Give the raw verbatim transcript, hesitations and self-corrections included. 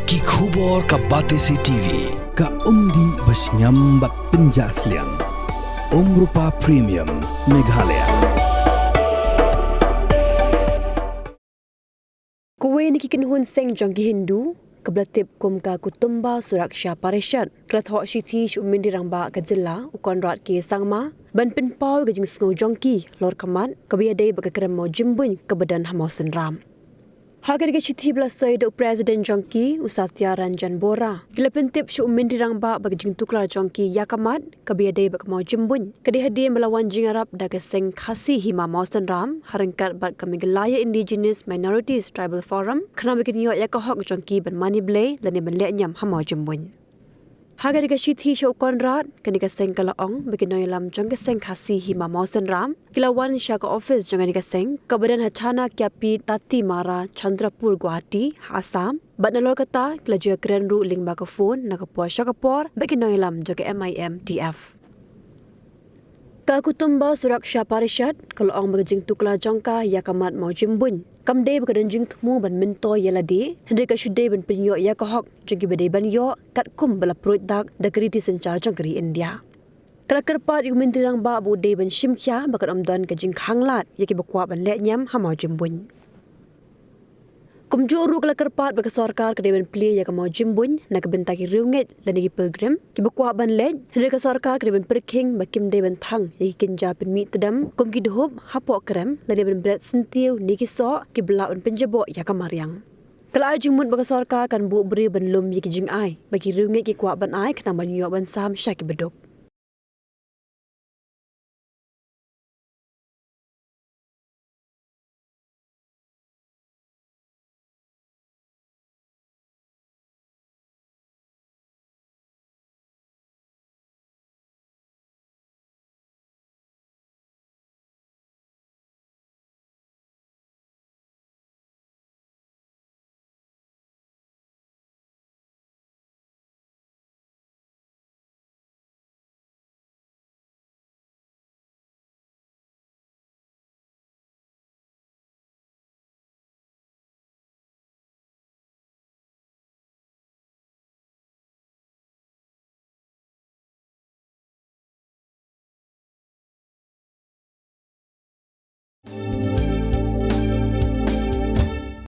Ki khubor ka Batesi T V. Ka umdih ba shngiam bad pynjah sliang. Umrupa Premium Meghalaya. Kawei na ki kynhun seng jong ki Hindu, kaba la tip kum ka Kutumba Suraksha Parishad, ka la thoh shithi sha u Myntri Rangbah ka jylla, u Conrad K Sangma, ban pynpaw ïa ka jingsngew jong ki halor ka mat kaba ïadei bad ka krem mawjymbuiñ kaba don ha Mawsynram. Ha kane ka shithi ba la soi da u President jong ki, u Satya Ranjan Bora, ki la pyntip sha u Myntri Rangbah ba ka jingtuklar jong ki ïa ka mat kaba ïadei bad ka mawjymbuiñ ka dei hadien ba la wan jingïarap da ka seng Khasi Hima Mawsynram, ha ryngkat bad ka Meghalaya Indigenous Minorities Tribal Forum, khnang ba kin ïoh ïa ka hok jong ki ban mane blei lane ban leh niam ha mawjymbuiñ. Ha kane ka shithi sha u Conrad, kane ka seng ka la ong ba ki nongïalam jong ka seng Khasi Hima Mawsynram ki la wan sha ka office jong kane ka seng, kaba don ha Chana Kyapi Tatimara, Chandrapur, Guwahati, ha Assam, bad nalor kata ki la ju ïakren ruh lyngba ka phone na ka por sha ka por bad ki nongïalam jong ka M I M T F. Ka Kutumba Suraksha Parishad ka la ong ba ka jingtuklar jong ka ïa ka mat mawjymbuiñ kam dei ba ka don jingthmu ban myntoi ïa lade, hynrei ka shu dei ban pynïoh ïa ka hok jong kiba dei ban ïoh, katkum ba la pruid dak da ka riti synshar jong ka ri India. Ka la kyrpad ïa u Myntri Rangbah ba u dei ban shim khia ba kan ym don ka jingkhanglad ïa kiba kwah ban leh niam ha mawjymbuiñ. Kumjuh ruh ka la kyrpad ba ka sorkar ka dei ban plie ïa ka mawjymbuiñ na ka bynta ki riewngeit lane ki pilgrim kiba kwah ban leit, hynrei ka sorkar ka dei ban pyrkhing ba kim dei ban thang ïa ki kynja pynmih tdem kum ki dhup hapoh krem lane ban bret syntiew ne ki soh kiba lah ban pynjaboh ïa ka mariang. Ka la ai jingmut ba ka sorkar kan buh briew ban lum ïa ki jingai ba ki riewngeit ki kwah ban ai khnang ban ïoh ban sam sha kiba duk.